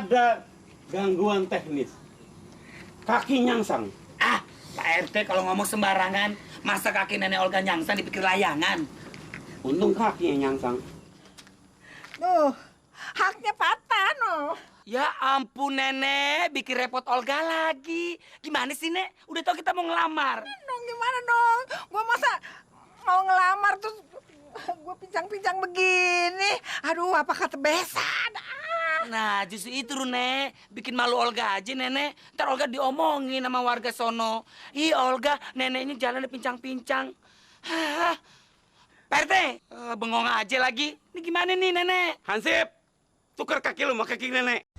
ada gangguan teknis. Kaki nyangsang. Ah, Pak RT kalau ngomong sembarangan, masa kaki nenek Olga nyangsang dipikir layangan? Untung kaki yang nyangsang. Haknya patah, Ya ampun nenek, bikin repot Olga lagi. Gimana sih nek? Udah tau kita mau ngelamar. Gimana dong? Gua masa mau ngelamar terus gua pincang-pincang begini. Aduh, apa kata besan? Nah justru itu nek, bikin malu Olga aja nenek. Ntar Olga diomongin sama warga sono. Ih Olga, neneknya jalan pincang-pincang. Hah, Pak RT, bengong aja lagi. Ini gimana nih nenek? Hansip, tukar kaki lu sama kaki nenek.